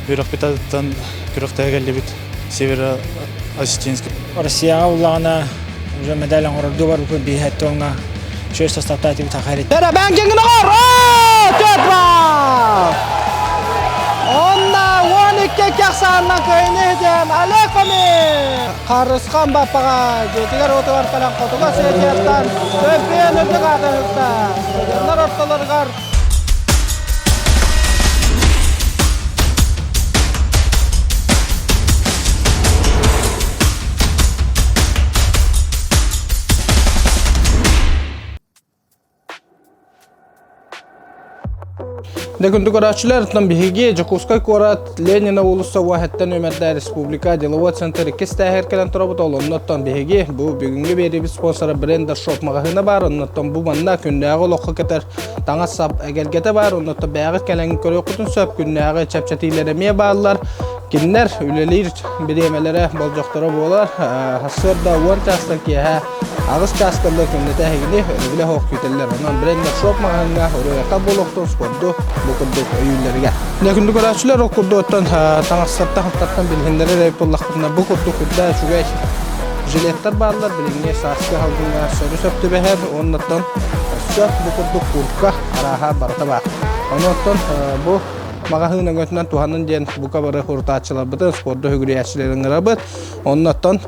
Үрэхпит атыттан күрэхтэһэ кэллибит Северо-Осетинский. Россияҕа уллаҕына уже медаль оҥорордуу барбыппыт бииһэ тоҥҥа үчүгэй составтаатыбыт хахарит. Бэрэбээн киҥин оҕор! Төрт Онна 12 кэхсааннан кыайыны иһитэн Олег Фомин! Харысхан Баппаҕа дьиэтигэр уотугар кэлэн хотуга Светьевтан чөмпүйүөн үрдүк ааты ыһыкта. Стадионнар ортолоругар Дэ күндү көрөөччүлэр, оттон биһиги Дьокуускай куорат Ленина уулусса уоһэттэн үмэрдэ республика деловой центр иккис тээһэр кэлэн турабыт. Ол оннуттан биһиги бу бүгүҥҥү биэриибит спонсора Бренда Шоп маҕаһыына баар. Оннуттан бу манна күннээҕи олоххо кэтэр таҥас-сап эгэлгэтэ баар, оннуттан бэйэҕит кэлэн көрүөххүтүн сөп, күннээҕи чэпчэтиилэр эмиэ бааллар. Кинилэр үлэлиир бириэмэлэрэ болдьохторо буолар. Сарсыарда 10 чаастан киэһэ 8 чааска дылы күннэтэ эһигини өрөбүлэ суох күүтэллэр. Онон Бренда Шоп маҕаһыыҥҥа уруйака буолуохтун спорду бу курдук өйүүллэригэр. Күндү көрөөччүлэр, ол курдук оттон таҥастартан хантартан билиһиннэрэр эбит буоллахпытына, бу курдук курда үчүгэй жилеттэр бааллар. Билиҥҥи сааскы салгыҥҥа сөрү-сөп түбэһэр уонна оттон өссө бу курдук куртка арааһа барыта баар. Ону оттон бу маҕаһыын өҥөтүнэн туһанын диэн бука бары урутааччыларбытын, спорду үгүрүйээччилэри ыҥырабыт. Оннуттан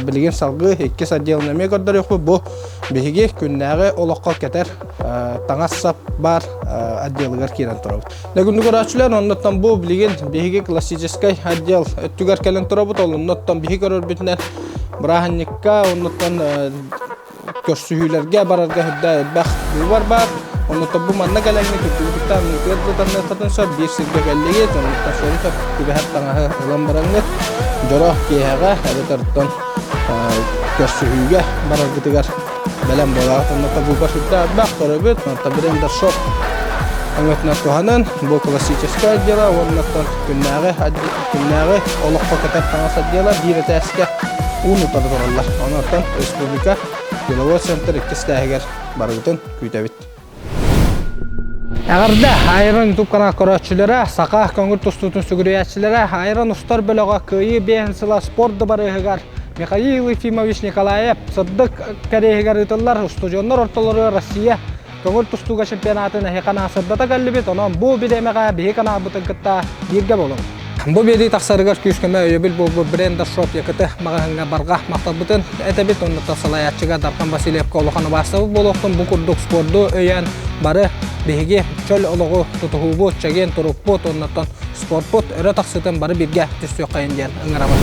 билигин салгыы иккис отделын эмиэ көрдөрүөхпүт. Бу биһиги күннээҕи олоххо кэтэр таҥас-сап баар отделыгар киирэн турабыт. Бүгүннү көрөөччүлэр, оннуттан бу билигин биһиги классическай отдел өттүгэр кэлэн турабыт. Ол оннуттан биһи көрөрбүтүнэн бырааһынньыкка, оннуттан көрсүһүүлэргэ барарга үрдэ элбэх быыбар баар. Оннуттан бу манна кэлэҥҥэ күрдүгүтүттэн анныытыгар дытанныаххытын сөп, биир сиргэ кэллигит, оннуттан суолу сөп түбэһэр таҥаһы ылан бараҥҥыт, дьоро киэһэҕэ эбэтэр оттон көрсүһүүгэ бараргытыгар бэлэм буолаҕыт. Оннуттан быыбар сүрдээх элбэх көрөбүт, онтон брендер шоп өҥөтүнэн туһанан, бу классическай отдела уонна күннээҕи күннээҕи олоххо кэтэр таҥас отдела биир этээскэ уун утары тураллар. Онон республика деловой центр иккис тээһигэр барыбытын күүтэбит. Эҕэрдэ Айрон YouTube канал көрөөччүлэрэ, саха көҥүл тустуутун сүгүрүйээччилэрэ, Айрон устар бөлөҕө Кыайыы биэһин сыла спорт дыбарыаһыгар Михаил Ефимович Николаев сырдык кэриэһигэр ыытыллар устудьуоннар ортолоругар Россия көҥүл тустууга чемпионатын эһиэхэ сырдата кэллибит. Онон бу бириэмэҕэ биһи каналбытын кытта бииргэ буолуҥ. Бу биэрии тахсарыгар күүс-көмө өйөбүл буолбут Бренда Шоп ЯКТ маҕаһыыҥҥа барҕа махталбытын этэбит. Оннуттан салайааччыга Дархан Васильевка улахан убаастабыл буолуохтун. Бу курдук спорду өйөөн бары биһиги чөл олоҕу тутуһуубут, чэгиэн турукпут, оннуттан спортпут өрө тахсыытын бары бииргэ түсүөххэйин диэн ыҥырабын.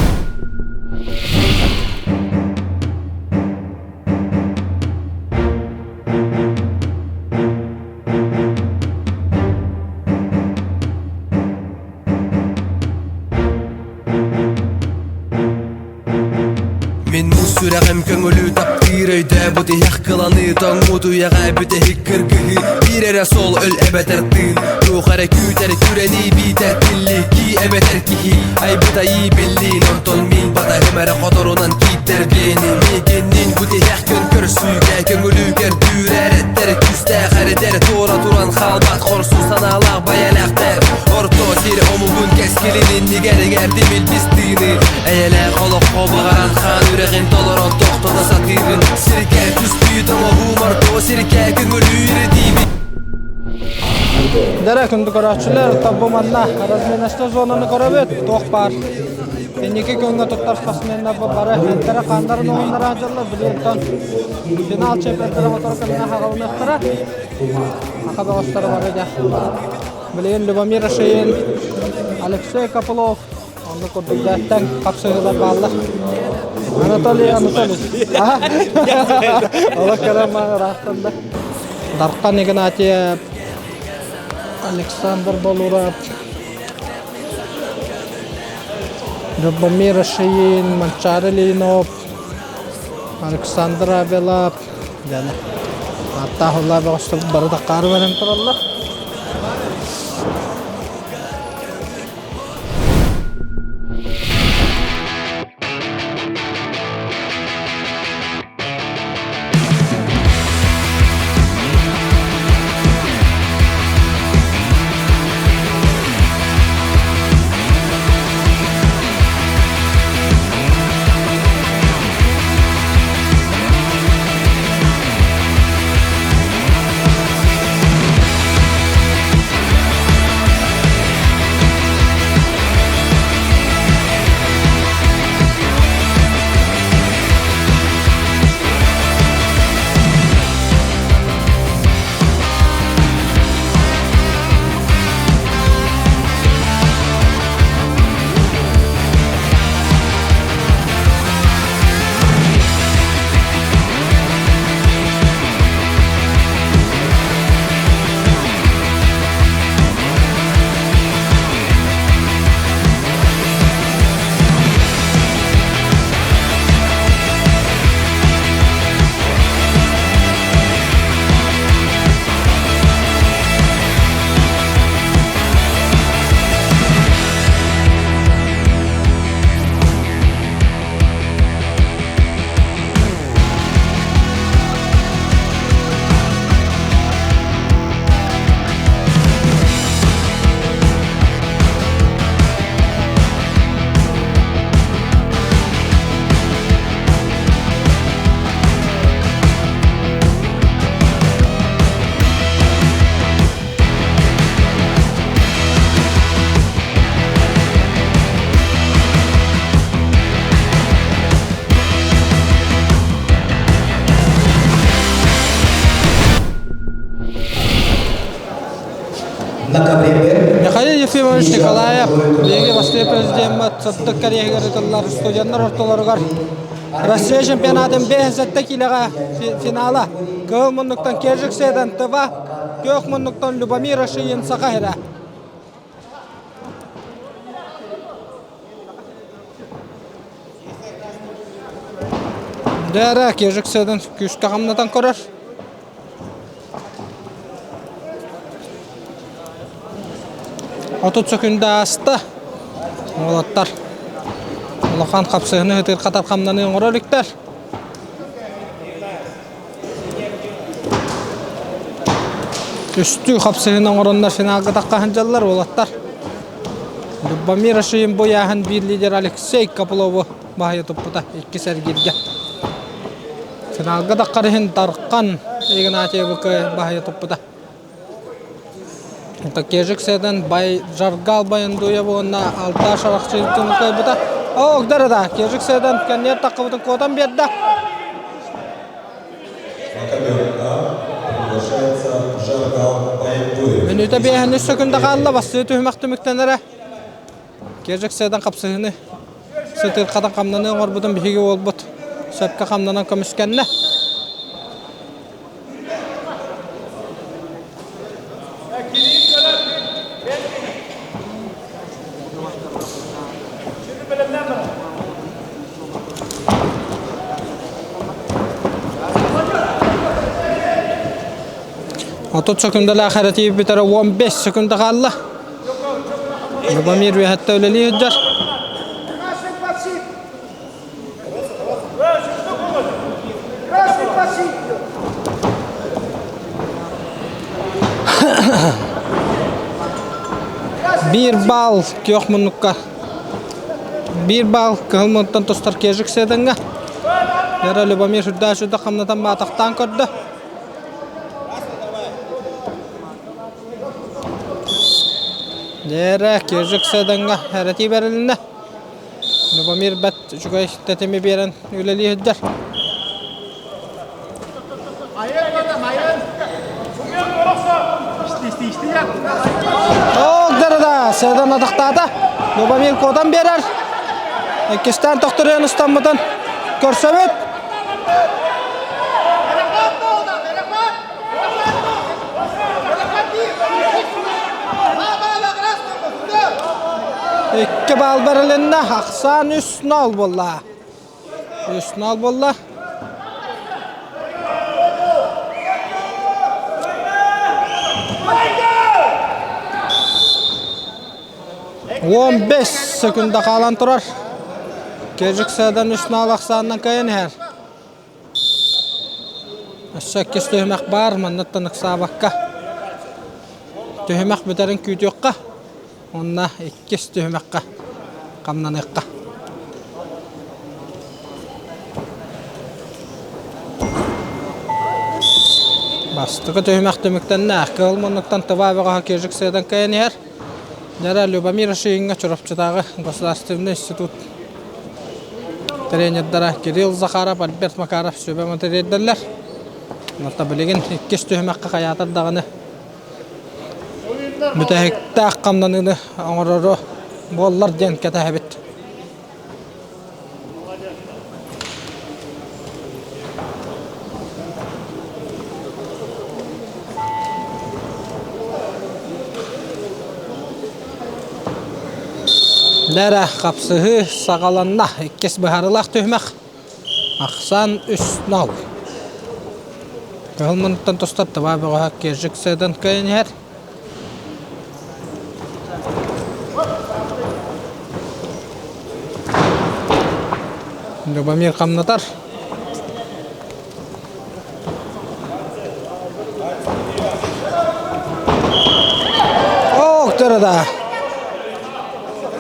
Мин муус сүрэҕим көҥүлү таптыыр өйдөөбүт иһэх кыланыы тоҥмут үйэҕэ бүтэһик кыргыһыы биир эрэ суол өл эбэтэр тыын туох эрэ күүтэр күрэнии биитэр тиллии кии эбэтэр киһи айбыт айыы биллиин онтон мин батаһым эрэ хоторунан кииттэр биэни миигинниин бу тиһэх күн көрсүүгэ көҥүлү көрдүүр эрэттэр күүстээх эрэдэр туора туран хаалбат хорсун санаалаах байалаахтар орто сир омугун кэскилин иннигэр иҥэрдим илбис тыыны эйэлээх олоххо баҕаран хаан үрэҕин толорон тохтото сатыыбын сиргэ түспүт оҥоһуум орто сиргэ көҥүлүүр диибин Дэрэ күндү көрөөччүлэр, тобу манна разминочная зонаны көрөбүт, туох баар Инники күҥҥэ туттар спортсменнар бары эттэрэ хааннарын уһуннара сылдьаллар. Билигин финал чемпионаттара сотору кэмҥэ хаҕылыныахтара. Саха бөҕөстөрө бары дьэ. Билигин Любомир Шеин, Алексей Копылов оннук курдук дьэттэн хапсыһыылар бааллар. Анатолий Анатольевич. Олох кэлэн ыраахтан да. Дархан Игнатьев, Александр Болуров, Любомир Шеин, Манчаары Ильинов, Александр Авелов диэн ааттаах улаа бөҕөстөр бары да хаары баран тураллар. Ефимович Николаев биһиги бастакы президеммит сырдык кэриэһигэр ытыллар студеннар ортолоругар Россия чемпионатын 5 киилэҕэ финала Кыһыл муннуктан Кежик Седан Тыва, Күөх муннуктан Любомир Ашиин Саха сирэ. Дээрэ Кежик Седан күүскэ хамнатан көрөр. 30 сөкүндэ ааста. Уолаттар улахан хапсыһыны ытырхатар хамнаныы оҥоро иликтэр. Үстүү хапсыһыны оҥороннор финалга тахха сылдьаллар уолаттар. Любомир Ашиин бу ыйааһын биир лидер Алексей Копылову баһыйа туппута иккис эргииргэ. Финалга таххар иһин Дархан Игнатьевы баһыйа туппута. Кежик Седен Бай Жаргал Баяндуев уонна Алта Шарахчыытын кыайбыта. О, да, Кежик Седен кэнниэр таххыбытын куотан биэрдэ. Мүнүүтэ биэһин үс сөкүндэ хаалла, бастыы түһүмэх түмүктэнэрэ. Кежик Седен хапсыһыны сытыырхатан хамнаныы оҥорбутун биһиги уолбут сөпкө хамнанан көмүскэннэ. 30 сөкүндэлээх эрэ тиийбитэрэ 15 сөкүндэ хаалла. Любомир үөһэттэ үлэлии сылдьар. Биир баал күөх муннукка. Биир баал кыһыл муннуктан тустар Кежик Седаҥҥа. Яра Любомир сүрдээх сүрдэх хамнатан баатахтаан көрдө. Дээрэ Кежик Седаҥҥа эрэтии бэрилиннэ. Любомир бэрт үчүгэй тэтими биэрэн үлэлии сылдьар. Оогдарда Седан атахтаата. Любомир куотан биэрэр. Иккистээн тохторуйан ыстаммытын көрсөбүт. Икки баал бэрилиннэ, ахсаан 3-0 буолла. 3-0 буолла. 15 секунда хаалан турар. Кежик Седан 3-0 ахсаанынан кыайан иһэр. Өссө иккис түһүмэх баар, манныттан ыксаабакка. Түһүмэх бүтэрин күүтүөххэ, уонна иккис түһүмэххэ хамнаныахха. Бастакы түһүмэх түмүктэннэ. Кыһыл муннуктан Тыва бөҕөһө Кежик сыадан кыайан иһэр. Дьара Любомир Шииҥҥа Чурапчытааҕы государственнай институт тренердара Кирилл Захаров, Альберт Макаров сүбэ матырыйдаллар. Онтон билигин иккис түһүмэххэ хайаатар даҕаны бүтэһиктээх хамнаныыны оҥорору буоллар диэн кэтэһэбит. Нэрэ хапсыһыы саҕаланна. Иккис быһаарыылаах түһүмэх. Ахсаан 3-0. Кыһыл муннуктан тустар Тыва бөҕөһө Кежик Седан кыайан иһэр. Любомир хамнатар. Ох, да.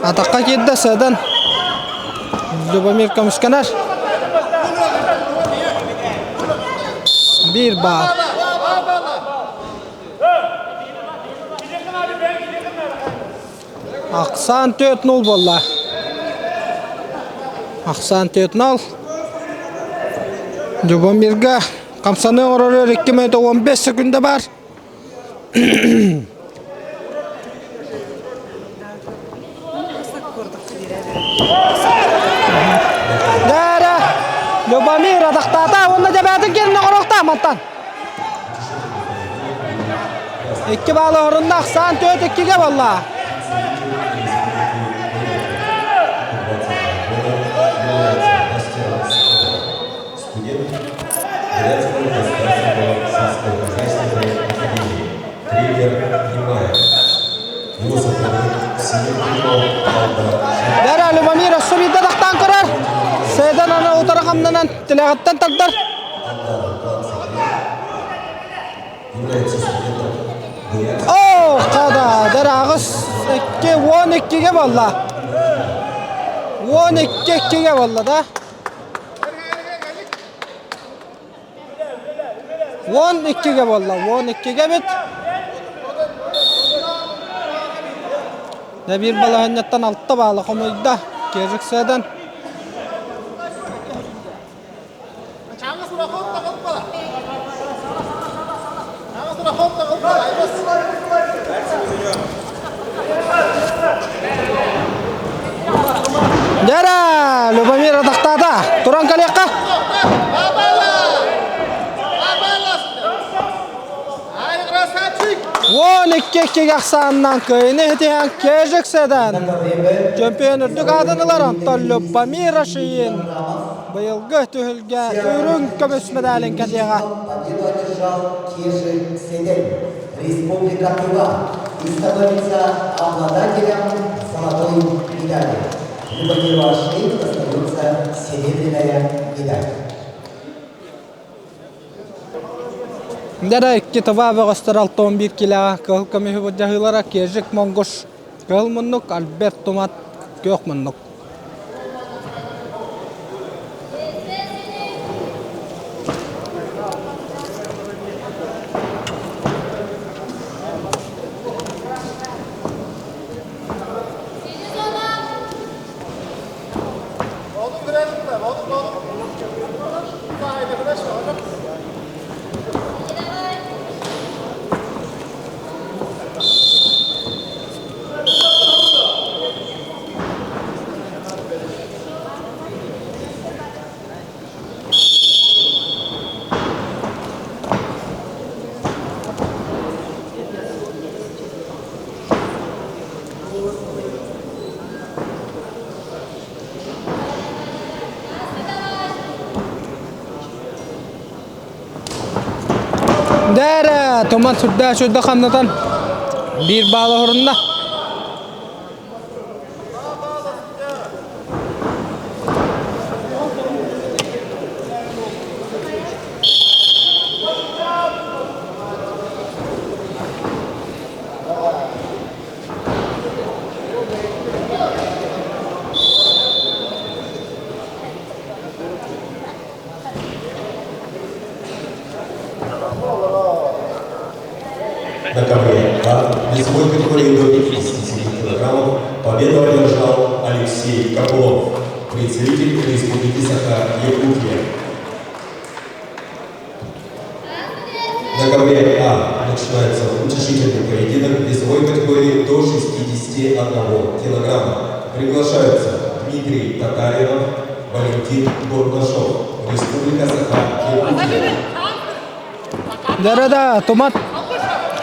Атаққа киирдэ Седан. Любомир көмүскэнэр. Биир баал. Ахсаан 4-0 буолла. Ахсаан 4-0. Любомирга хамсаныы оҥорор 2 минута 15 секунда бар. Дээрэ Любомир атахтаата уонна дьэбээтин кэннэ оҥоруохтаах мантан. Икки баалы орунна ахсаан түөрт иккигэ буолла. Студент Бурятского государственного сельскохозяйственной академии. Тренер Немаев. Его соперник Синекунов Алда Бэрэ Любомир өссө биирдэ тахтаан көрөр. Сэдэн аны утары хамнанан тилэҕиттэн тардар. Является студентом Бурятского Оо, хада, дэрэ аҕыс 2 12-ге буолла. 12 2-ге буолла да. 12-ге буолла, 12-ге бит. Дэ биир балаһынньаттан алта баала хомуйда. Кежик Сэдэн. Дьэрэ, Любомир атахтаата. Туран кэлиэххэ. 12 2 ахсаанынан кыайыны итиһэн Кежик Седан чемпион үрдүк аатын ылар Антон Любомир Ашиин быйылгы түһүлгэ үрүҥ көмүс медалин кэтиэҕэ. Победу одержал Кежик Седен, Республика Тыва, и становится обладателем золотой медали. Любомиру Ашиину достается серебряная медаль. Дара икки Тыва бөҕөстөр 61 килоҕа кыһыл көмүһү былдьаһыылара Кежик Монгуш кыһыл муннук, Альберт Тумат күөх муннук. Дээрэ, Туман сүрдээх сүрдэ хамнатан биир баала хорунна. На ковре А весовой категории до 57 килограммов победу одержал Алексей Копылов, представитель Республики Саха-Якутия. На ковре А начинается утешительный поединок весовой категории до 61 килограмма. Приглашаются Дмитрий Татаринов, Валентин Бурнашов, Республика Саха-Якутия. Дэрэ да, Тумат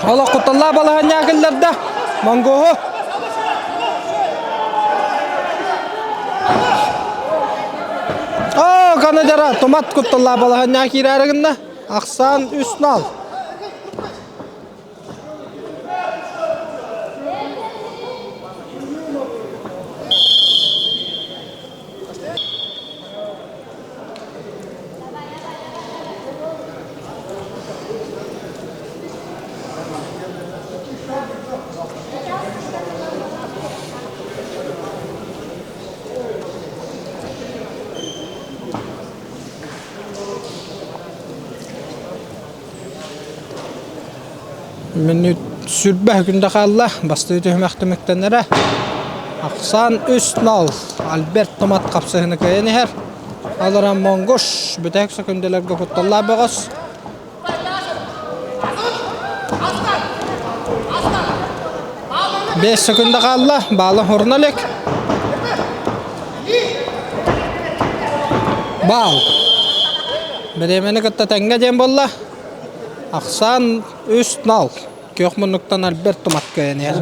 олох кутталлаах балаһанньаа киллэрдэ. Монгуһу Оо, Канадара Тумат кутталлаах балаһанньаа киирээри гынна. Ахсаан 3-0. Мүнүүт сүрбэ күндэ хаалла. Бастыы түһүмэх түмүктэнэрэ. Ахсаан 3-0. Альберт Томат хапсыһыны кыайан иһэр. Аларан Монгуш бүтэһик сөкүндэлэргэ кутталлаах бөҕөс. 5 секунда хаалла. Баала хорна илик. Баал. Бириэмэни кытта тэҥҥэ диэн буолла. Ахсаан 3-0. Күөх муннуктан Альберт Тумат кыайан иһэр.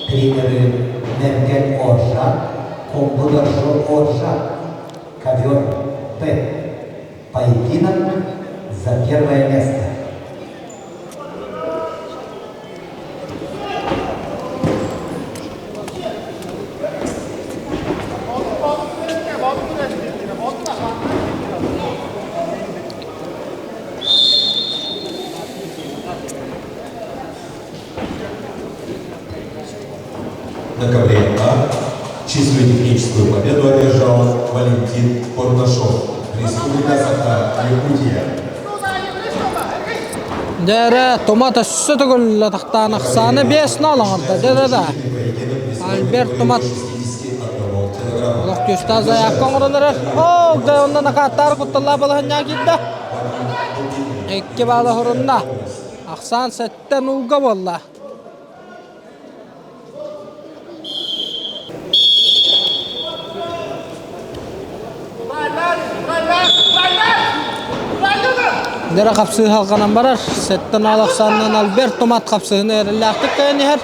Тренеры Мерген Оржа, Комбударжо Оржа, ковер П. Поединок за первое место. На ковре А чистую техническую победу одержал Валентин Корнашов, Республика Саха-Якутия. Дэрэ, томат өссө төгүл атахтаан ахсааны 5-0 оҥордо. Дэ-дэ-да. Альберт Томат олох күүстээх заявка оҥорон эрэр. Оо, дэ онно накааттаары кутталлаах балаһынньаҕа киирдэ. Икки баала хорунна. Ахсаан сэттэн уулга буолла. Дэрэ хапсыы халҕанан барар. Сэттэн аал ахсаанынан Альберт Томат хапсыһыны эрэллээхтик кэйэн иһэр.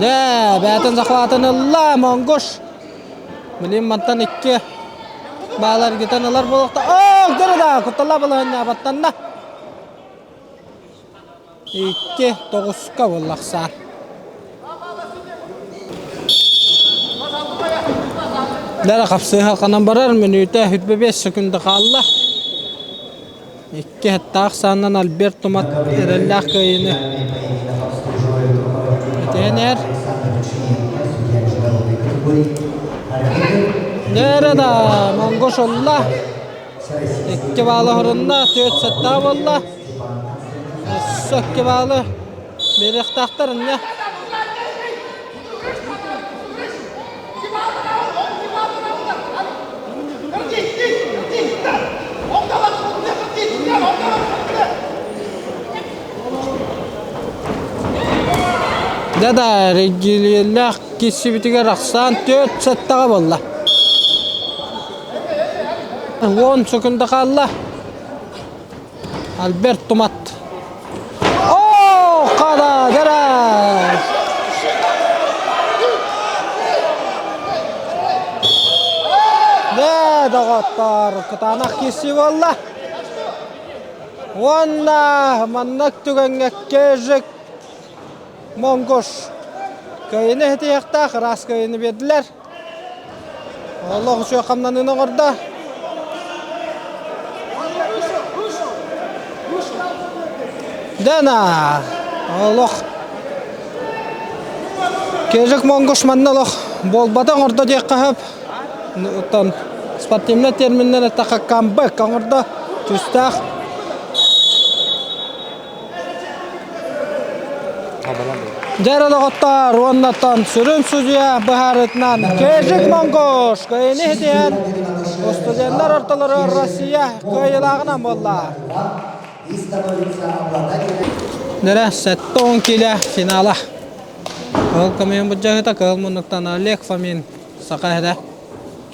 Дэ, бэйэтин захватын ылла Монгуш. Билим мантан икки баалар гитан ылар буолуохта. Оо, дөрө да, куттала балаһынньа баттанна. Икки тоҕуска буоллахсаан. Дара хапсыы халханан барар мүнүүтэ 25 секунда хаалла. Икки хаттаах сааннан Альберт Тумат эрэллээх кыайыыны этиһэн Нэрэ да Монгош олла. Икки баалы хорунна, түөрт сэттээх буолла. Өссө икки баалы биэриэхтээхтэр инньэ. Дьэ да, эргилиэлээх киирсибитигэр ахсаан түөрт сэттэҕэ буолла. 10 секунда хаалла. Альберт Тумат. О, хада, дара! Дэ, доҕоттор, кытаанах киирсии буолла. Уонна маннык түгэҥҥэ Кежик Монгуш кыайыыны иһитиэхтээх, ыраас кыайыыны биэрдилэр. Олох үчүгэй хамнаныыны оҥордо. Дэна олох Кежик Монгуш манна олох буолбата оҥордо диэххэ сөп. Оттон спортивнай терминнэн эттэххэ камбэк оҥордо. Түстээх Дьэ доҕоттоор, уоннаттан сүрүн судьуйа быһаарыытынан Кежик Монгош кыайыыны иһитиһэн студеннар ортолоругар Россия кыайыылааҕынан буолла. Нэрэ 70 киилэ финала. Кыһыл көмүһүн былдьаһыыта кыһыл муннуктан Олег Фомин саха эһэтэ.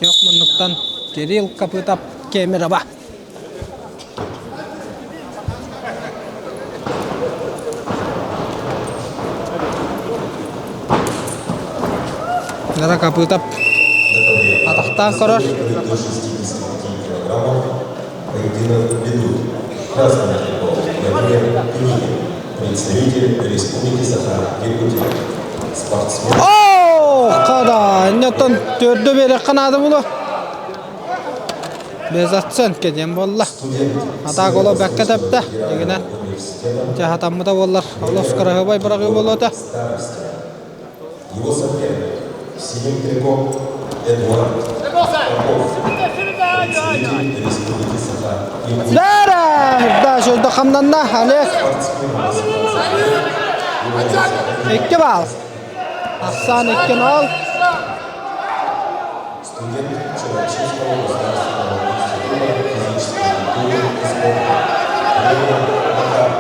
Күөх муннуктан Кирилл Копытов Кемерово. Нара Копытов атахтаан көрөр. До 65 килограммов поединок ведут. Красный пол Владимир Пинигин, представитель Республики Саха-Якутия. Спортсмен. О, хада, иннеттон төрдө берекке наада булу. Без оценки диэн буолла. Атаак оло бэккэ тэптэ. Дигинэн дьаһатаммыта буоллар олус кыраһыабай быраҕыы буолуо Его соперник синим трико Эдуард Попов, представитель Республики Саха-Якутия. Дара! Да, сөздө хамнанна Олег. Икки балл. Ахсаан 2-0. Студент Чурапчинского государственного института физической культуры и спорта. Тренер Макар.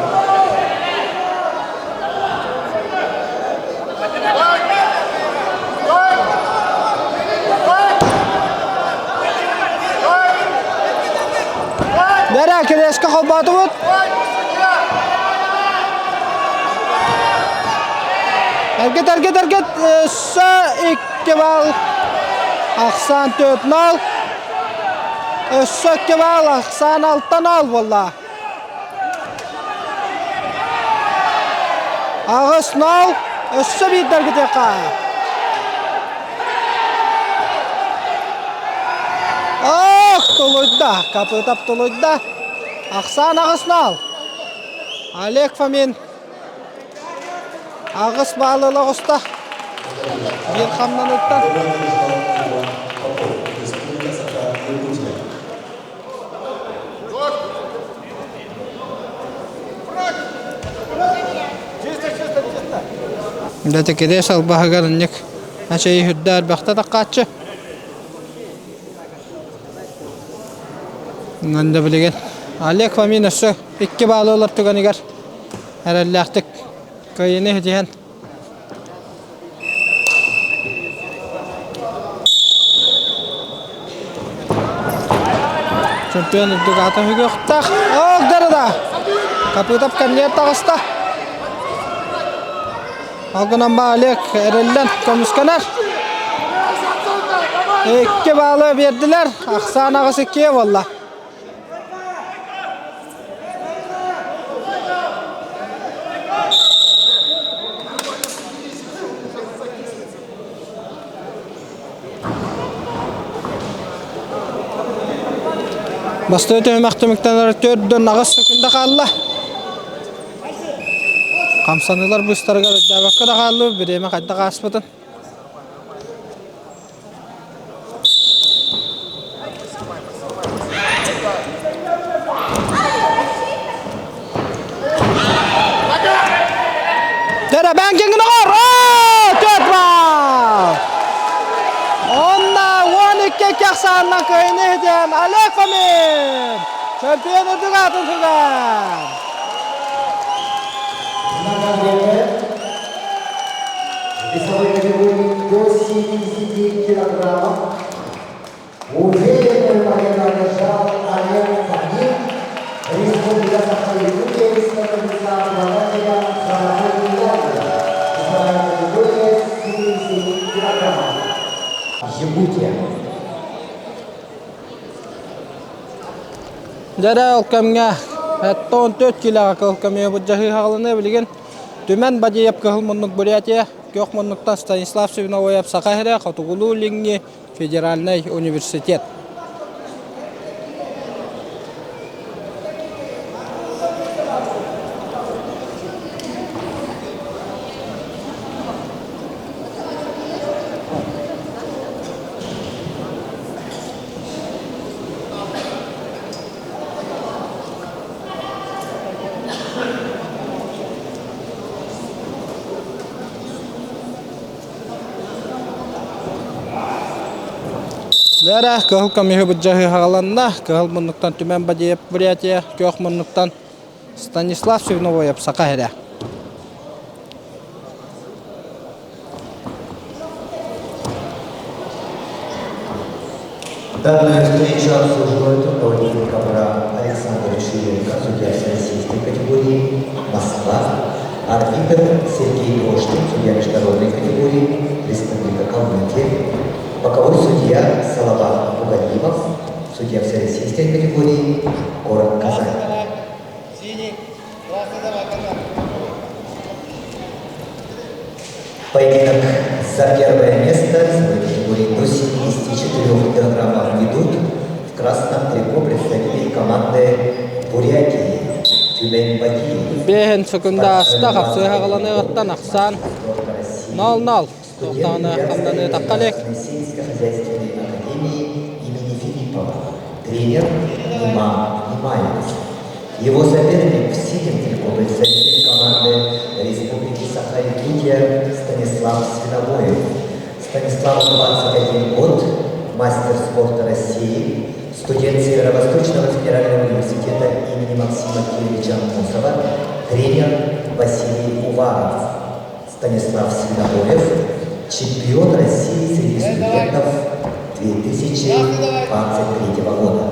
кириэскэ холбоотубут. Эргит, эргит, эргит, өссө 2 балл. Ахсаан 4-0. Өссө 2 балл, ахсаан 6-0 буолла. 8-0. Өссө биирдэ эргитиэххэ. Ох, тулуйда, Капытов тулуйда. Ахсаан 8-0. Олег Фомин 8 баалы ыла оҕуста. Биир хамнаныттан. Дьэ кириэс албаһыгар инник эчэйи үрдэ элбэхтэ таххааччы. Онно билигин Олег Фомин өссө икки баалы ылар түгэнигэр эрэллээхтик кыайыыны ситиһэн Чемпион үрдүк аата үгүөхтээх. Ок да Капытов кэнниэр таҕыста. Ол гынан ба Олег эрэллэн көмүскэнэр. Икки баалы биэрдилэр. Ахсаан аҕыс иккиэ буолла. Бастакы түһүмэх түмүктэнэр төрдөн аҕыс секунда хаалла. Хамсаныылар быыстарыгар өйдөөбөккө да хааллыбыт, бириэмэ хайдах ааспытын. Дэрэ бэнкиҥин оҕор! Төрт бал! Онна 12 кэхсаанна кыайыны иһитэн Олег Фомин! Чемпион үрдүк аатын сүгэр! Весовой категории до 70 килограммов уверенную победу одержал Олег Фомин, Республика Саха-Якутия, становится обладателем золотой медали. Весовая категория 70 килограммов. Якутия. Дьэрэ ол кэмҥэ 14 килоҕа кыл көмүө былдьаһыы хаҕылыныы билигин Түмэн Бадиев Кыһыл муннук Бурятия, Күөх муннуктан Станислав Свиновоев Саха сирэ, Хотугулуу-Илиҥҥи федеральнай университет. Лера кыһыл көмүһү былдьаһыы хаҕаланна. Кыһыл муннуктан Түмэн Бадеев Бурятия, күөх муннуктан Станислав Свиновоев Саха сирэ. Данную встречу обслуживает руководитель ковра Александр Чуенко, судья всероссийской категории Москва, арбитр Сергей Кошкин, судья международной категории Республика Калмыкия, боковой судья Салават Бугадимов, судья всероссийской категории город Казань. Поединок за первое место в категории до 74 килограммов ведут в красном трико представитель команды Бурятии Тюмень Бакиев. Бэһин секунда аста хапсыһа хаҕаланыаҕыттан ахсаан 0-0 туохтаҕына хамнаныы тахха Сельскохозяйственной академии имени Филиппова. Тренер Имам Имаев. Его соперник в синем трико представитель команды Республики Саха-Якутия Станислав Свинобоев. Станиславу 21 год, мастер спорта России, студент Северо-Восточного федерального университета имени Максима Кировича Амосова, тренер Василий Уваров. Станислав Свинобоев, чемпион России среди студентов 2023 года.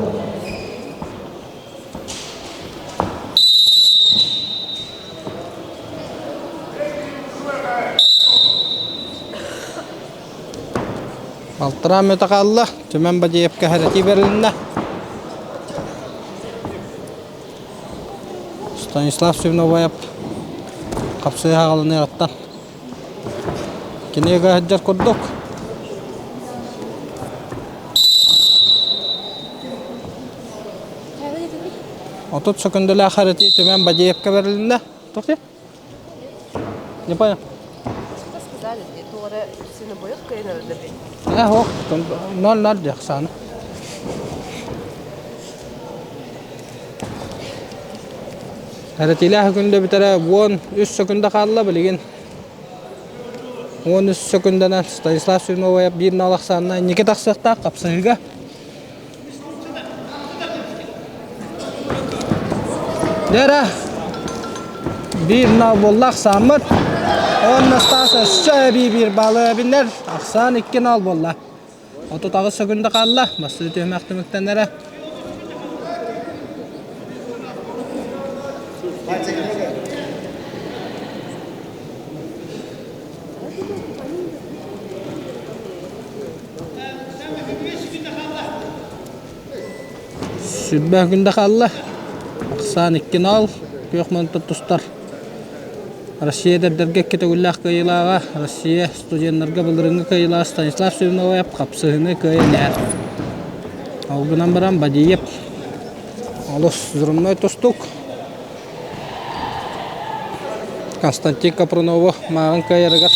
Балтараа мүөтэ хаалла, Түмэн Бадьеевка хэрэтии бэрилиннэ. Станислав Свиновоев хапсыһа аҕалыныаҕыттан Кини ыга сылдьар курдук. 30 сөкүндэлээх хэрэтии Түмэн Бадьеевка бэрилиннэ. Туох диэ? Не понял. Что сказали? Туора Свинобоев кыайан Э, ох, ноль-ноль диэх сааны. Эрэтиилээх күндэ бүтэрэ 13 сөкүндэ хаалла билигин. 13 сөкүндэнэн Станислав Свиновоев биир нал ахсаанна инники тахсыахтаах хапсыһыыга. Дэрэ биир нал буолла ахсааммыт. Уонна Стас өссө эбии биир баалы эбиннэр. Ахсаан 2 нал буолла. 38 сөкүндэ хаалла. Бастыы түһүмэх түмүктэннэрэ. Сүрбэ күндэ хаалла. Ахсаан 2-0. Күөх мантан тустар. Россия эдэрдэргэ икки төгүллээх кыайыылааҕа, Россия студеннарга былырыыҥҥы кыайыылаах Станислав Семеновоев хапсыһыыны кыайан иһэр. Ол гынан баран Бадиев олус взрывной тустуук. Константин Капрунову мааҕын кыайарыгар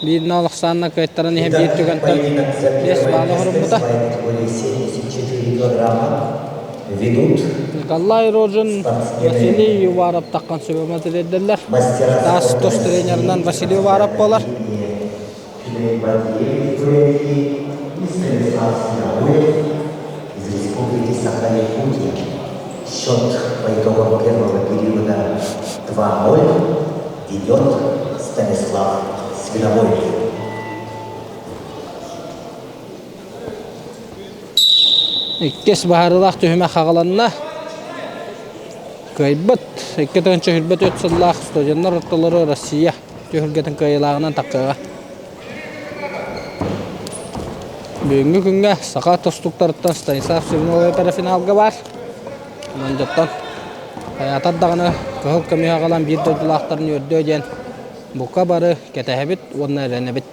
биир нал ахсаанна кыайтаран иһэн биир Итак, түгэнтэн поединок за биэс первое баалы место оһоруммута. своей категории 74 килограмма ведут Николай Рожин, спортсмены Василий Уваров таххан сүбэ тириэрдэллэр. мастера Таас спорта тус тренеринэн России, Василий Уваров мастера буолар. Академии Тюмень Бадьеев Бурятии и Станислав Свинобоев из Республики Саха-Якутия. Счет по итогам первого периода 2-0 ведет Станислав Свинобоев. Иккис баһарылаах түһүмэх хаҕаланна. Кыайбыт. 2024 сыллаах студеннар ортолоро Россия түһүлгэтин кыайыылааҕынан тахсыаҕа. Бүгүҥҥү күҥҥэ саха тустууктарыттан Станислав Семенов финалга баар. Онон дьоттон хайаатар даҕаны кыһыл көмүһү аҕалан биир дойдулаахтарын үөрдүө диэн бука бары кэтэһэбит уонна эрэнэбит.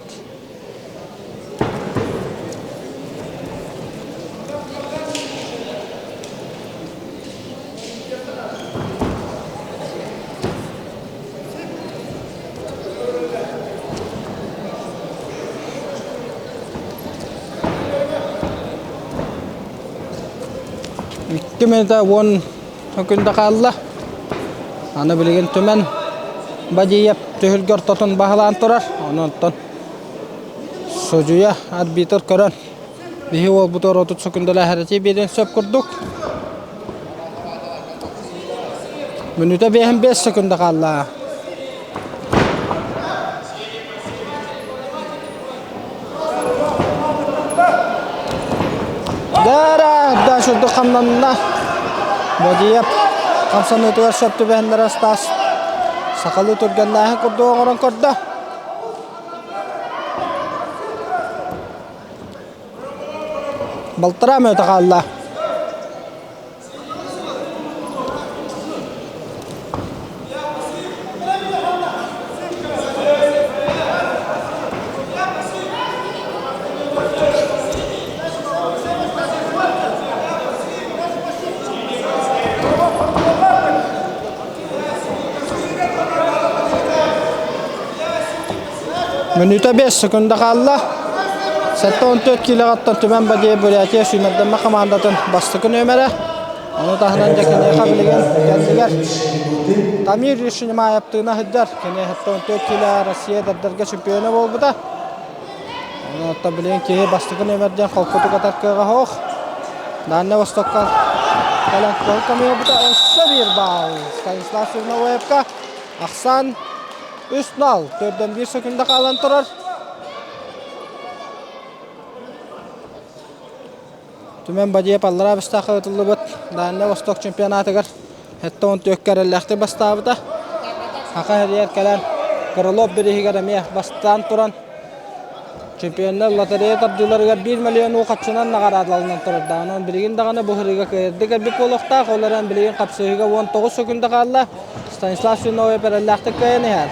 Икки мүнүүтэ уон күндэ хаалла. Аны билигин Түмэн Бадиев түһүлгэ ортотун баһылаан турар. Онон судьуйа арбитр көрөн биһи уолбут оротут сөкүндэлээһэрэтии биэриэн сөп курдук. Мүнүүтэ биэһин биэс сөкүндэ хаалла. Дара да шурдук хамнанна. Бодиев хамсаныытыгар сөп түбэһиннэрэ Стас сахалыы түргэннээһин курдук оҥорон көрдө. Балтараа мүнүүтэ хаалла. Мүнүүтэ 5 секунда хаалла. 74 килоҕаттан Түмэн Бадьыйа Бурятия сүүмэрдэммэ хамаандатын бастакы нүөмэрэ. Ону таһынан дьэ киниэхэ билигин кэннигэр Тамир Ишинимаев тыына сылдьар. Кини 74 кило Россия дардарга чемпиона буолбута. Ону оттон билигин киһи бастакы нүөмэрдэн холкутук атар кыаҕа суох. Дальнай Востокка кэлэн кыһыл көмүөбүтэ өссө биир баал Станислав Свиновоевка ахсаан 3-0 төрдөн биир секунда хаалан турар. Түмэн Бадьыйап аллараа быстаахха ытыллыбыт Дальнай Восток чемпионатыгар 74 эрэллээхтик бастаабыта. Саха сиригэр кэлэн Крылов бирииһигэр эмиэ бастаан туран. Чемпионнар лотерея тардыыларыгар 1 миллион уу хаччынан наҕараадаланан турардаах. Онон билигин даҕаны бу сырыыга кыайырдык элбик буолуохтаах. Ол эрэн билигин хапсыһыыга 19 секунда хаалла. Станислав Свиновой эрэллээхтик кыайан иһэр.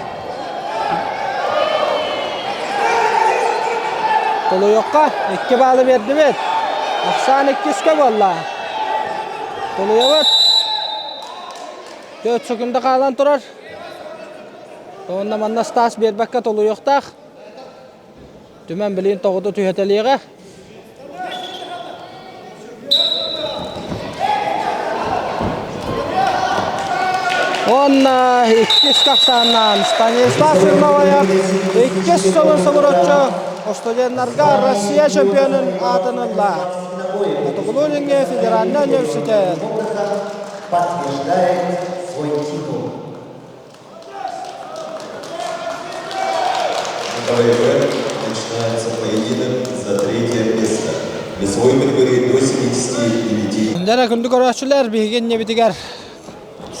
Толуйуохха икки баалы биэрдибит. Ахсаан иккискэ буолла. Толуйабыт. 4 секунда хаалан турар. Уонна манна Стас биэрбэккэ толуйуохтаах. Түмэн билигин тоҕута түһэтэлиэҕэ. Уонна иккис тахсааннаан Станислав Черновоев иккис сылын субуруччу студеннарга Россия чемпионун аатын ылла. Хотугулуу-Илиҥҥи федеральнай университет. Подтверждает свой титул. На КВБ начинается поединок за третье место. Весовой категории до 79. Дьэ күндү көрөөччүлэр, биһиги иннибитигэр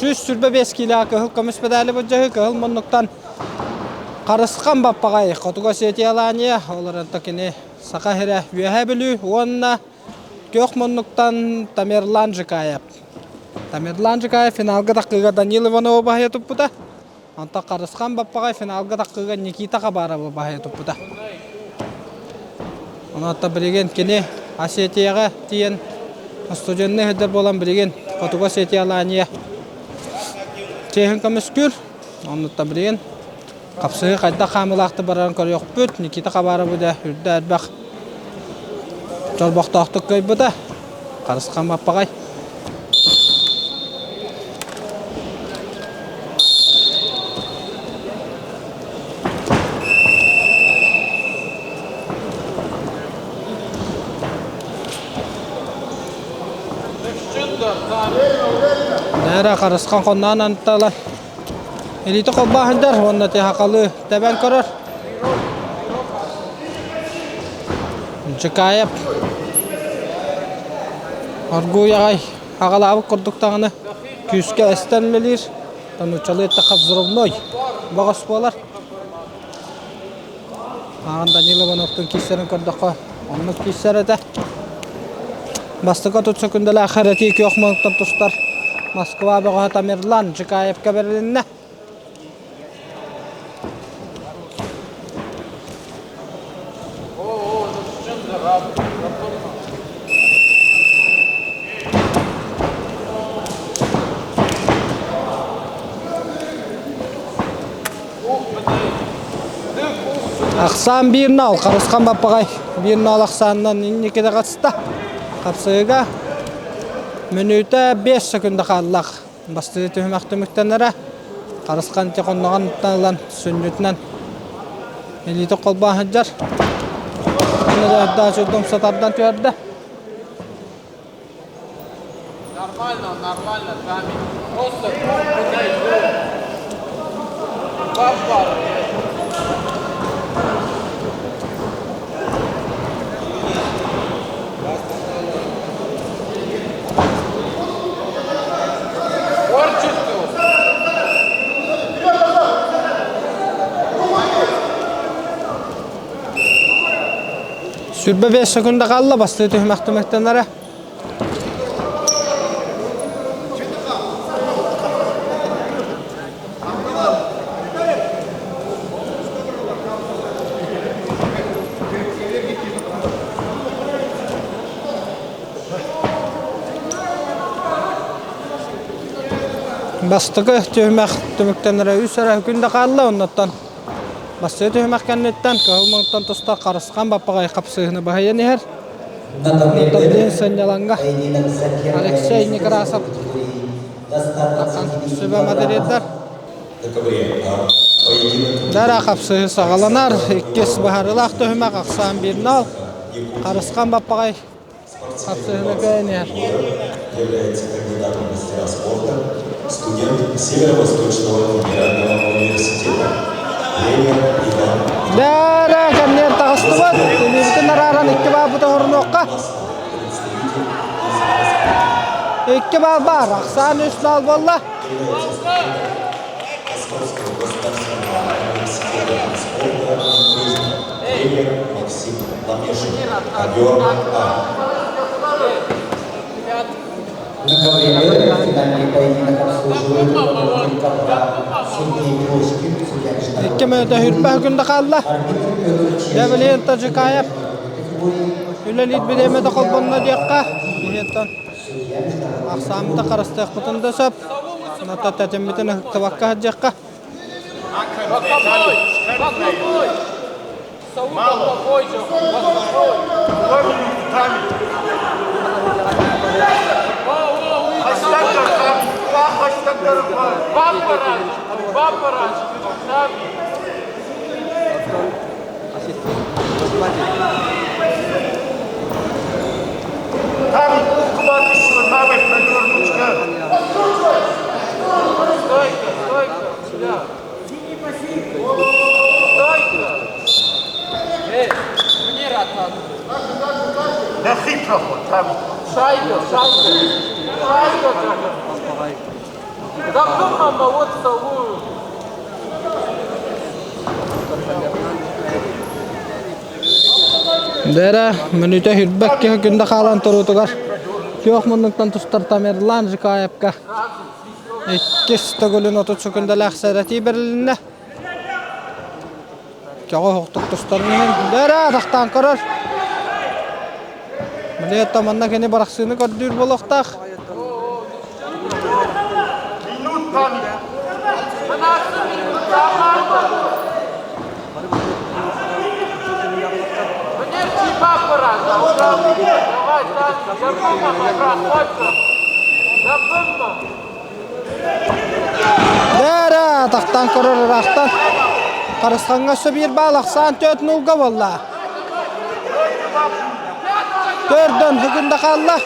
125 киилэ кыһыл көмүс медали былдьаһыы кыһыл муннуктан Харысхан Баппаҕай Хотугу Осетия Алания, олорон кини Саха сирэ Үөһээ Бүлүү уонна күөх муннуктан Тамерлан Жикаев. Тамерлан Жикаев финалга таххыыга Данил Иванову баһыйа туппута. Онтон Харысхан Баппаҕай финалга таххыыга Никита Хабаровы баһыйа туппута. Онон билигин кини Осетияҕа тиийэн студенныы сылдьар буолан билигин Хотугу Осетия Алания чиэһин көмүскүүр. Оннуттан билигин хапсыһыы хайдах хаамыылаахтык барарын көрүөхпүт. Никита Хабаровы да үрдэ элбэх чорбохтоохтук кыайбыта. Харысхан Баппаҕай. Нээрэ Харысхан хонноон антала Илиитэ холбоон сылдьар уонна тиһахалыы тэбэн көрөр. Чыкаев оргууй аҕай аҕалаабыт курдук даҕаны күүскэ эстэн үлэлиир. Нууччалыы эттэххэ взрывной бөҕөс буолар. Ааҕан Данил Ивановтуун киирсэрин көрдөххө оннук киирсэр этэ. Бастакы тут сөкүндэлээх хэрэтии күөх муҥуттан тустар Москва бөҕөһө Тамерлан Чикаевка бэрилиннэ. Ахсаан биир нал, Харысхан Баппаҕай биир нал ахсаанынан инникиде қатыста. Хапсыыга мүнүүтэ 5 секунда хааллах. Бастыы түһүмэх түмүктэнэрэ. Харысхан тихонноҕон ылан сүнньүтүнэн илиитэ холбоон сылдьар. Даачы сатардан түһэрдэ. Нормально, нормально, Тами. Просто куда Бабар. Сүрбэ 5 секунда қалла басты түһүмэх түмүктэнэрэ. Бастакы түһүмэх түмүктэнэрэ үс эрэ күн да хаалла, оннуттан Бастакы түһүмэх кэнниттэн кыһыл муҥтан туста Харысхан Баппаҕай хапсыһыыны баһыйан иһэр. Онтон сынньалаҥҥа Алексей Некрасов сүбэ модератор. Дара хапсыһыы саҕаланар. Иккис быһаарыылаах түһүмэх ахсаан биир нал. Харысхан Баппаҕай хапсыһыыны кыайан иһэр. Является кандидатом в мастера спорта, студент Северо-Восточного федерального университета, тренер Иван Дара кэмниэр таҕыстыбыт. Илиибитин арааран икки баалбыт оһорунуохха. Икки баал баар. Ахсаан үс баал буолла. Московского государственного университета спорта и туризма. Тренер Максим Ламешин. Ковер А. На ковре финальный поединок обслуживает руководитель ковра Сергей Трошкин, судья Икки мүнүүтэ хүрбэх күндэ хаалла. Арбитр Петр Чешин. Дәбилиэн Тажикаев үлэлиир бириэмэтэ холбонно диэххэ. Биһиэттэн ахсааммыта харыстыахпытын да сөп. Ната тэтиммитин ыһыктыбакка сылдьыахха. Дэрэ, мүнүүтэ хүрбэк киһи күндэ хаалан туруутугар күөх муннуктан тустар Тамерлан Жикаевка иккис төгүлүн 30 секундалаах сэрэтии бэрилиннэ. Көҕө оһохтук тустарын иһин дэрэ атахтаан көрөр. Билиэтта манна кини барахсыыны көрдүүр буолуохтаах. Дээрэ, тахтан көрөр ыраахтан. Харысхаҥҥа өссө биир баал ахсаан төрт нулга буолла. Төрдөн бүгүн да хаалла.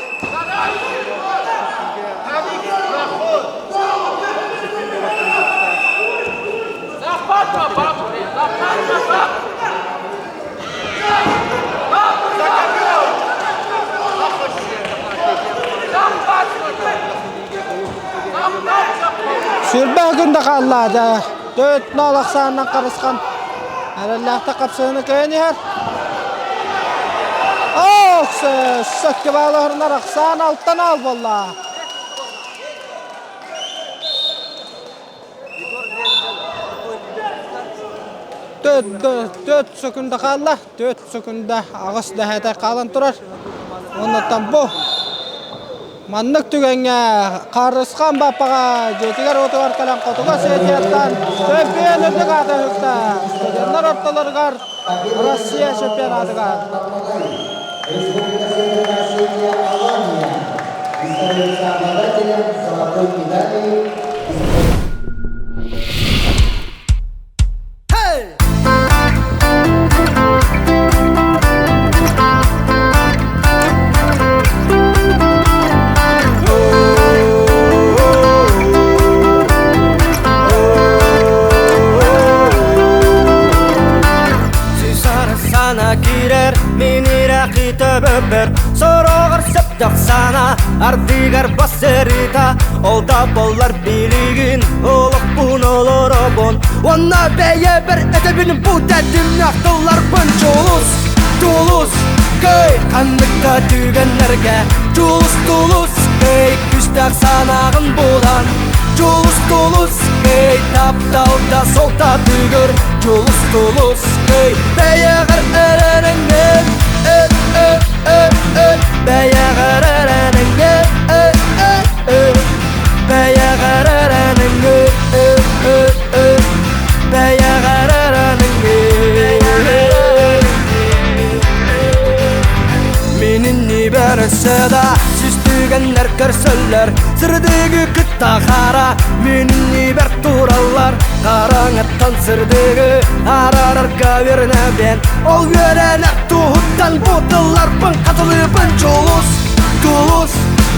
Сүрбэ күн да хаалла дьэ. Төрт нол ахсаанынан харысхан. Эрэллээхтик хапсыһыны кыайан иһэр. Ох, сөккө баалаһырынар ахсаан алтан аал буолла. Төрт секунда хаалла. Төрт секунда аҕыс дэһээтэй хаалан турар. Оннуттан бу маннык түгэҥҥэ Харысхан Баппаҕа дьиэтигэр-уотугар кэлэн хотуга Осетияттан чөмпүйүөн үрдүк аата үһүктэ. Студеннар ортолоругар Россия чемпионатыгар. Республика Северная Осетия Алания и становится обладателем золотой медали Сана киирэр мин ирэхи төбөбөр Сороҕор сөптөх сана ардыгар бассырыта Ол да боллар билигин олохпун олоробун Уонна бэйэбэр этэбин бу тэтимнээх тылларбын Дьулус, тулус, кый ханнык да түгэннэргэ Дьулус, тулус, кый күстээх санааҕын булан Дьулус, тулус, кый тапталда солта түгөр Дьулус, тулус, кый бэйэҕэр эрэнэҥҥин Э, э, э, э, бэйэҕэр эрэнэҥҥин Э, э, э, бэйэҕэр эрэнэҥҥин Э, э, э, бэйэҕэр эрэнэҥҥин Мин иннибэр өссө да сүстүгэннэр көрсөллөр Сырдыгы кытта хара мин иннибэр тураллар Хараҥаттан сырдыгы араарарга үөрэнэбин Ол үөрэнэр туһуттан бу тылларбын хатылыыбын Дьулус, тулус,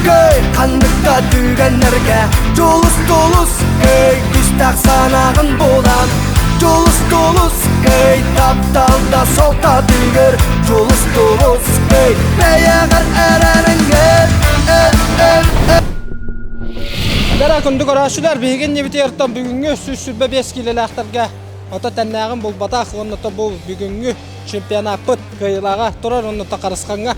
кый ханнык да түгэннэргэ Дьулус, тулус, кый күстээх санааҕын булан Дьулус, тулус, кый тапталда солта түгэр Дьулус, тулус, кый бэйэҕэр эрэнэҥҥин э, э, э. Дара күндү көрөөччүлэр, биһиги иннибитигэр бүгүҥҥү 125 киилэлээхтэргэ. ото тэннээҕин булбатах уонна бу бүгүҥҥү чемпионаппыт кыайыылааҕа турар уонна Харысхаҥҥа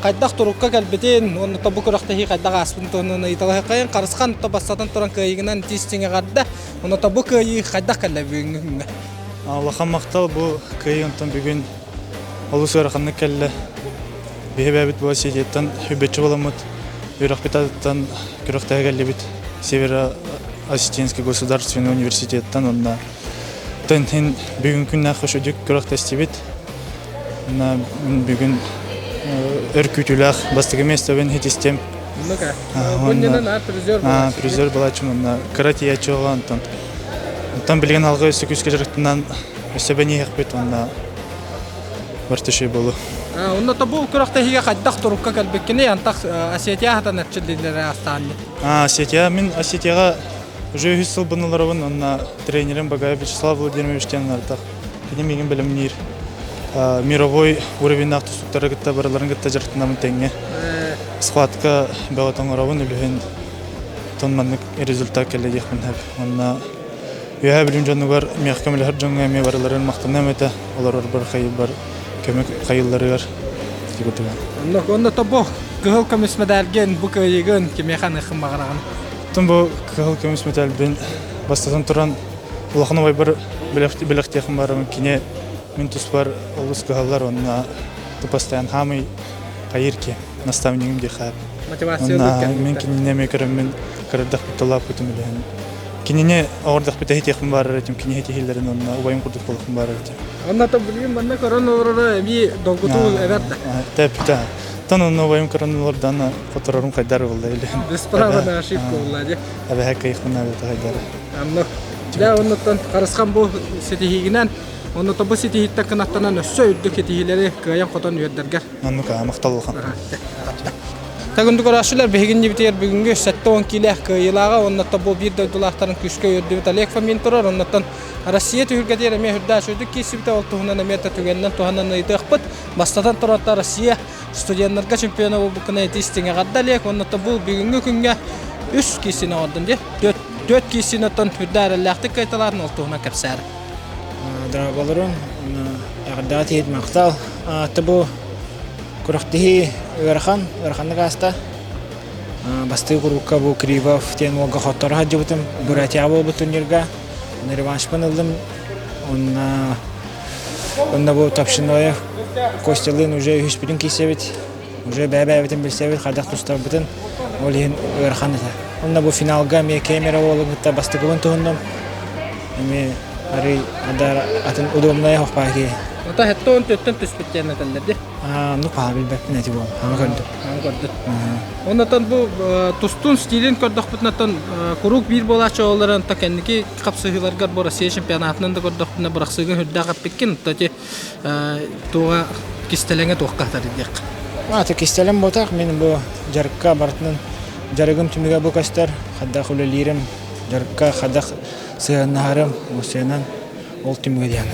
хайдах турукка кэлбитин уонна бу күрэхтэһии хайдах ааспытын туһунан ыйыталаһыаххайын. Харысхан бастатан туран кыайыыгынан тиистиҥ эҕэрдэ. Онно бу кыайыы хайдах кэллэ бүгүҥҥү күҥҥэ? Улахан махтал бу кыайыы онтон бүгүн олус ыараханнык кэллэ. Биһи бэйэбит бу Осетияттан үбэччи буоламмыт үөрэхпит атыттан күрэхтэһэ кэллибит. Северо-Осетинский государственный университеттан уонна тэн бүгүн күннээх үчүгдүк күрэхтэстибит. Уонна бүгүн өр күүтүүлээх бастакы миэстэбин хитистим. Призер буолааччым уонна кыра тиийээччи оҕо онтон. Онтон билигин алгы өссө күүскэ дьарыктанан өссө бэниэхпит уонна вартыши болу. Онно бу күрэхтэһиигэ хайдах турукка кэлбиккиний? Антах Осетия аһатан эрчиллиилэрэ астаан. Осетия, мин Осетияҕа уже үһүс сылбын олоробун, онно тренерим Багаев Вячеслав Владимирович диэн артах. Кини миигин бэлэмниир. Мировой уровеннаах тустуктары кытта барыларын кытта дьарыктанабын тэҥҥэ. Схватка бөҕө тоҥоробун үлүһүн тон маннык результат кэллэ диэхпин сөп. Онно Үөһээ Бүлүүм дьонугар миэхэ көмөлөһөр дьоҥҥо эмиэ барыларын махтаныам этэ, олорорбор хайыыбар көмө хайылларыгар тигутуган. Онно онно тобо кыһыл көмүс мэдээлгин бу кыайыгын кимиэхэ аныаххын баҕараҕын? Тум бу кыһыл көмүс мэдээлбин бастатан туран улахан убайбар бэлэхтиэхин баарым кини мин туспар олус кыһаллар онно постоянно хаамый хайыр ки наставнигым диэхэ Мотивация мин кинини эмиэ көрөммүн кырырдахпыт үлэһин Кинини оҕордохпут эһитиэхпин баарар этим, кини эһитиһиллэрин онно убайым курдук буолуохпун баарар этим. Онно то билигин манна көрөн олороро эбии долгутуу эбэр да. Тэппитэ. Тон онно убайым көрөн олордоно хоторорум хайдар буолла или. Без права на ошибку буолла дии. Эбэһэ кыйыхпын наадата хайдары. Онно. Дьэ оннуттан Харысхан бу ситиһиигинэн онно бу ситиһииттэн кынаттанан өссө үрдүк ситиһиилэри кыайан хотон үөрдэргэр. Оннук махтал улахан. Тагынды көрөөччүлэр биһигин дибитигэр бүгүҥҥү 70 киилээх кыайыылааҕа уонна бу биир дойдулаахтарын күүскэ үөрдүбүт Олег Фомин турар. Оннуттан Россия түһүлгэтигэр эмиэ үрдээх үчүгдүк киирсибитэ. Ол туһунан эмиэ түгэнинэн туһанан ыйытыахпыт. Бастатан турар Россия студеннарга чемпиона буолбуккун этии истиҥ эҕэрдэ Олег. Уонна бу бүгүҥҥү күҥҥэ үс киирсиини оҥордун дии. Түөрт киирсиини оттон үрдэ эрэллээхтик кыайталаатын ол туһунан кэпсээр. Дорооболорун, эҕэрдэҕэ тиийит махтал. Бу Күрэхтэһии ыарахан, ыараханнык ааста. Бастакы курукка бу Кривов диэн уолга хотторо сылдьыбытым. Бурятия буолбут турнирга. Онно реваншпын ыллым. Онно онно бу Топшиноев Костялыын уже үһүспүтүн киирсэбит. Уже бэйэ-бэйэбитин билсэбит, хайдах тустарбытын. Ол иһин ыарахан этэ. Онно бу финалга эмиэ Кемерово уолун кытта бастакыбын туһуннум. Эмиэ арый атын удобнай хохпаа киһи. Ата хеттон төттөн түспүт диэн этэллэр дии. Ну, паа билбэппин эти буол. Аны көрдүм. Аны көрдүм. Оннотон бу тустун стилин көрдөхпүтүнэн куруук биир буолааччы оҕолорун та кэнники хапсыһыыларгар бу Россия чемпионатынан да көрдөхпүнэ бырахсыыгын үрдээх эппиккин ити туоҕа кистэлэҥэ туохха хатар диэххэ. Аты кистэлэҥ буотах мин бу дьарыкка барытынан дьарыгым түмүгэ бу көстөр хайдах үлэлиирим дьарыкка хайдах сыһыаннаһарым сыанан ол түмүгэ диэн.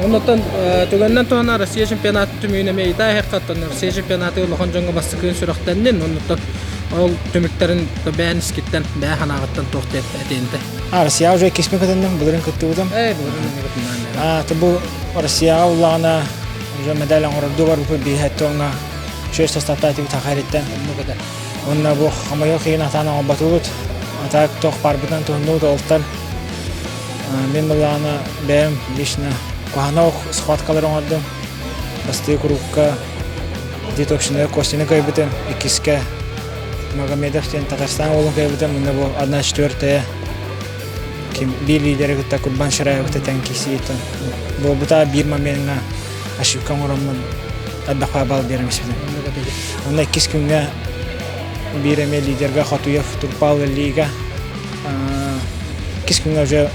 Оннуттан түгэннэн туһана Россия чемпионатын түмүгүн эмиэ ыйытаа иһэххэ, Россия чемпионаты улахан дьоҥҥо бастакыын сүрэхтэннин, оннуттан ол түмүктэрин бэйэн искиттэн, бэйэ санааҕыттан туох диэн этиэнтэ. А, Россия уже иккиспин кытынным, былырын кыттыбытым. Ээ, былырын эмиэ кытыннаан. А, бу Россияҕа уллаҕына уже медаль оҥорордуу барбыппыт бииһэттэ онно үчүгэй составтаатыбыт Хахайриттан. Онно бу хомойуох иһин атаан оҥорботубут. Атаак туох баарбытынан туһуннубут олтан Мин былаана бэйэм лично куһаҕан схваткалары оҥордум. Бастакы курукка Дитовщина Костины кыайбытым, иккискэ Магомедов диэн Татарстан уолун кыайбытым, уонна бу одна четвертая ким биир лидери кытта Курбан Шираевы кытта тэҥ киирсииттэн буолбута биир момеҥҥа ошибка оҥороммун элбэххэ балл биэрэн испитим. Онно иккис күҥҥэ биир эмиэ лидерга Хотуев Турпал лига Иккис күҥҥэ уже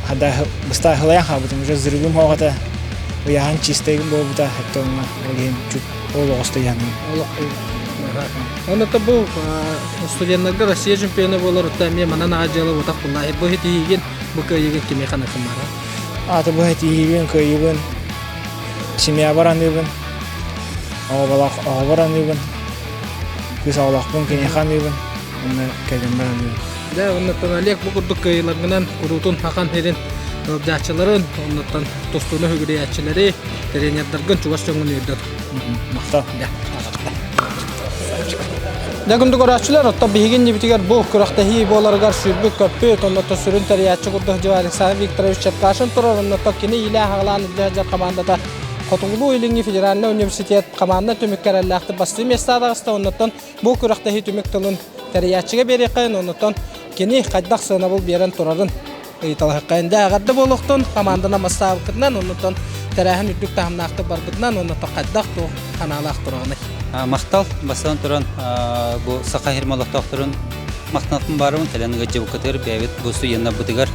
быстаахылайан хаалбытым, уже взрывым хоҕото ыйаһан чистай буолбута, это онно ол иһин чуть ол оҕусто ыйаһаным. Онно бу студеннарга Россия чемпиона буолар отта эмиэ манан аҕа дьыала бутах булла. Бу хитиһиигин, бу кыайыгын кимиэхэ анакыммара? Аты бу хитиһиибин, кыайыыбын семьябар аныыбын, оҕобор аныыбын, кыыс оҕолоохпун киниэхэ аныыбын, уонна кэргэммэр аныыбын. Дьэ, оннуттан Олег бу курдук кыайыыларгынан куруутун Хахан сирин Ыалдьааччыларын, оннуттан тустууну үгүрүйээччилэри, тренердаргын чугас дьоҥҥун үөрдэ. Махтал. Дьэ күндү көрөөччүлэр, оттон биһиги иннибитигэр бу күрэхтэһии буоларыгар сүүрбүт-көппүт, оннуттан сүрүн тэрийээччи курдук дьыла Александр Викторович Черкашин турар, оннуттан кини иилээн-аҕалаан илдьэ сылдьар хамаандата Хотугулуу-Илиҥҥи федеральнай университет хамаанда түмүккэ эрэллээхтик бастыыр миэстэҕэ таҕыста, оннуттан бу күрэхтэһии түмүк тылын тэрийээччигэ биэриэххэйин, оннуттан кини хайдах сыанабыл биэрэн турарын ыйыталаһыаххайын. Дьэ, эҕэрдэ буолуохтун, хамаанданан бастаабыккытынан, оннуттан тэрээһин үрдүк таһымнаахтык барбытынан, оннуттан хайдах туох санаалаах тураҕыный? Махтал, бастатан туран, бу Саха сирин олохтоохторун махтанаппын баарыбын, кэлэн ыгыдьыбыккытыгар, бэйэбит бу студеннарбытыгар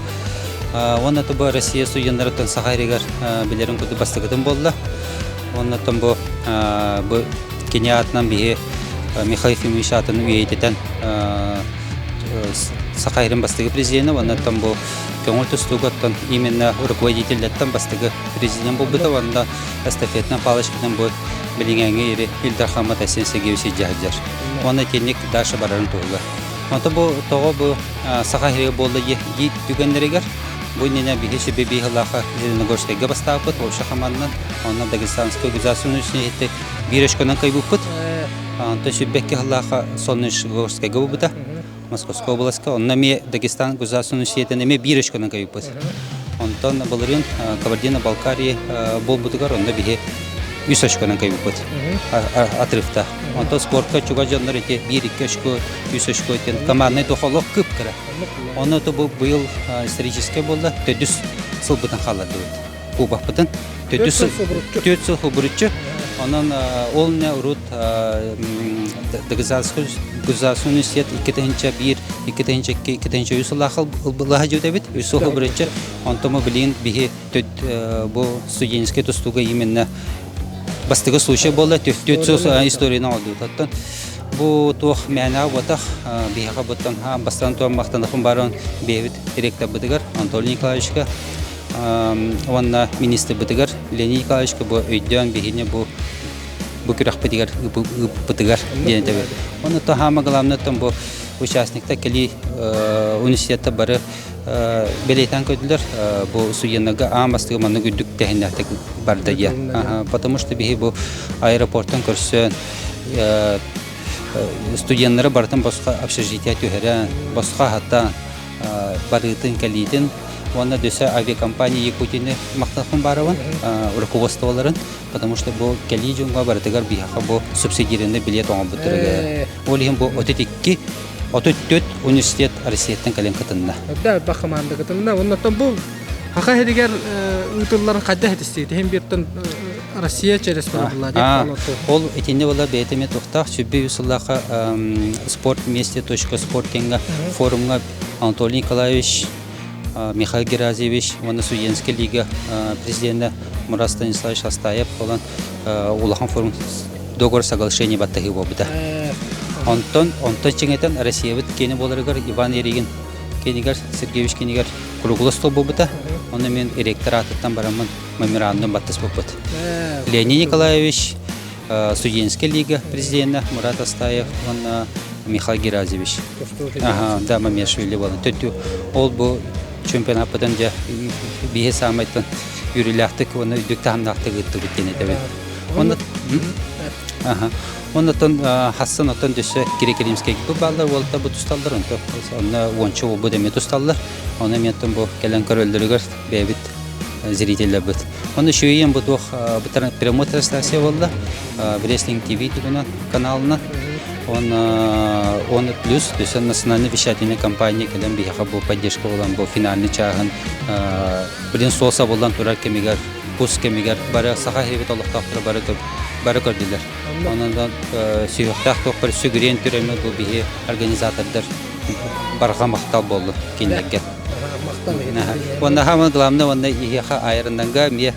уонна бу Россия студеннарыттан Саха сиригэр билэрин курдук бастакытын буолла. Уонна бу бу кини аатынан биһи Михаил Ефимович аатын үйэтитэн Саха сирин бастакы президенэ уонна оттон бу көҥүл тустуугаттан именно руководителлэртэн бастакы президент буолбута уонна эстафетнай палочканан бу билиҥээҥи ири Ил Дархаммыт Айсен Сергеевич илдьэ сылдьар. Уонна итинник дальше барарын туһугар. Онто бу тоҕо бу Саха сиригэ буолла дии түгэннэригэр бу иннинэ биһи сүбэ биһилаха Зеленогорскайга бастаабыт обща хамааннан онно Дагестанскай государственный университетте биир очконан кыайбыппыт. Онтон сүрбэкки сыллаахха Солнечногорскайга буолбута. Московскай областка. Онно эмиэ Дагестан государственный университетын эмиэ биир очконан кыайбыппыт. Онтон былырыын Кабардино-Балкария буолбутугар онно биһи үс очконан кыайбыппыт отрывта. Онтон спортка чугас дьоннор ити биир-икки очко, үс очко диэн командный дохолох кып-кыра. Онно бу быйыл историческай буолла, төрдүс сылбытын хааллардыбыт. Кубокпытын төрт сыл хубуруччу. Онон ол не урут Дагестанский государственный университет 2001, 2002, 2003 сыллаах ылбылаһа дьүтэбит. Үс сыл хубуруччу. Онтон билин биһи бу студенческий тустууга именно бастакы случай буолла. Төрт сыл историяны олдубут. Оттон бу туох мээнэ буотах биһиэхэ буттан бастан туом махтанахын баран бэйэбит ректорбытыгар Анатолий Николаевичка уонна министрбытыгар Леонид Николаевичка бу өйдөөн биһини бу бу күрэхпитигэр ыыппытыгар диэн этэбит. Оны таһаама главное бу участниктар кэлии университетта бары бэлиэтээн көрдүлэр бу студеннарга аан бастакы маннык үрдүк тэһиннээхтик барда диэн. Потому что биһи бу аэропорттан көрсөн студеннары барытын босхо общежитие түһэрэн, босхо аһатан барыытын кэлиитин уонна дөсө авиакомпания Якутияны махталпын баарабын руководстволарын потому что бу кэлии дьоҥҥо барытыгар биһиэхэ бу субсидированный билет оҥорбуттарыгар ол иһин бу 32 34 университет Россияттан кэлэн кытынна. Эрдэ элбэх команда кытынна. Оннотон бу Хаха сиригэр ыытылларын хайдах этистигит? Иһин бииртэн Россия через барабылла Ол итиннэ була бэйэтэ эмиэ туохтаах сүбэ үс сыллаахха спорт вместе точка спорт диэҥҥэ форумҥа Анатолий Николаевич, Михаил Геразьевич уонна студенческай лига президенэ Мурат Станиславович Астаев буолан улахан форум договор соглашение баттаһыы буолбута. Онтон онтон чиҥэтэн Россиябыт киэнэ буоларыгар Иван Еригин кинигэр Сергеевич кинигэр круглый стол буолбута. Онно мен ректор аатыттан бараммын меморандум баттаспыппыт. Леонид Николаевич, студенческая лига президенэ Мурат Астаев уонна Михаил Геразевич. Ага, да, Мамешвили буолан. Төттү ол бу чемпионаппытын дьэ биһи саамайтан үрүлээхтик уонна үрдүк таһымнаахтык ыыттыбыт диэн этэбин. Онно Аха. Оннотон хассан оттон дөссө Кирикилимскэй бу бааллар уолта бу тусталлар онто онно уонча уолбут эмиэ тусталлар. Оны эмиэ бу кэлэн көрөллөрүгэр бэйэбит зрителлэрбит. Оны үчүгэйин бу туох прямой трансляция буолла. Wrestling TV тугунан каналынан. Он он плюс то есть национальная вещательная компания кэлэн биһиэхэ бу поддержка буолан бу финальный чааһын билин суол сабыллан турар кэмигэр кус кэмигэр бары саха сирибит олохтоохторо бары бары көрдүлэр. Онон сүһүөхтээх туохпар сүгүрүйэн түрөмө бу биһи организатордар барҕа махтал буоллун кинилэргэ. Уонна хааман главное уонна иһиэхэ айырыннанга эмиэ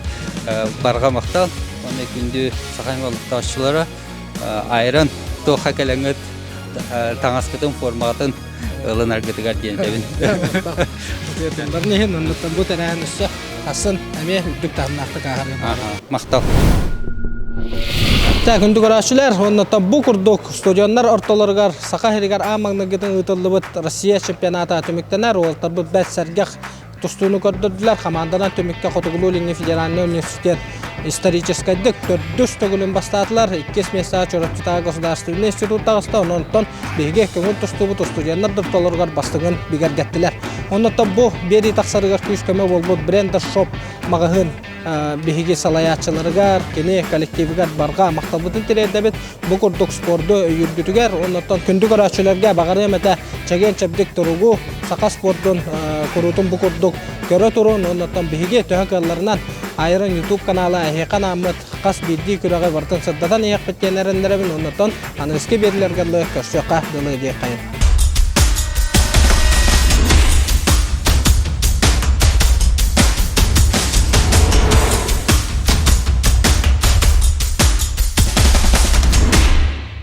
барҕа махтал. Уонна күндү саха олохтооччулара айран туохха кэлэҥҥит таҥаскытын формаҕытын ылынаргытыгар диэн этэбин. Барны иһин оннуттан бу тэрээһин өссө хассын эмиэ үрдүк таһымнаахтык ааһарга Махтал. Так, күндү көрөөччүлэр, оннуттан бу курдук студеннар ортолоругар Саха сиригэр аан маҥнайгытын ыытыллыбыт Россия чемпионата түмүктэнэр. Уолтарбыт бэрт сэргэх. тустууну көрдөрдүлэр. Хамаанданан түмүккэ Хотугулуу-Илиҥҥи федеральнай университет историческайдык төрдүс төгүлүн бастаатылар. Иккис миэстэҕэ Чурапчытааҕы государственнай институт таҕыста. Онон биһиги көҥүл тустуубут студеннар дортолоругар бастыҥын бигэргэттилэр. Оннуттан бу биэрии тахсарыгар күүс-көмө буолбут Брендер Шоп маҕаһыын биһиги салайааччыларыгар, кини коллективыгар барҕа махталбытын тириэрдэбит. Бу курдук спорду өйүүргүтүгэр, оннуттан күндү көрөөччүлэргэ баҕарыам этэ чэгиэн-чэбдик туругу, саха спордун куруутун бу курдук көрө турун, оннуттан биһиги төһө кыалларынан Айрон YouTube канала эһиэхэ анааммыт хас биирдии күрэҕи барытын сырдатан иһиэхпит диэн эрэннэрэбин, оннуттан аныгыскы биэриилэргэ көрсүөххэ дылы диэххэйин.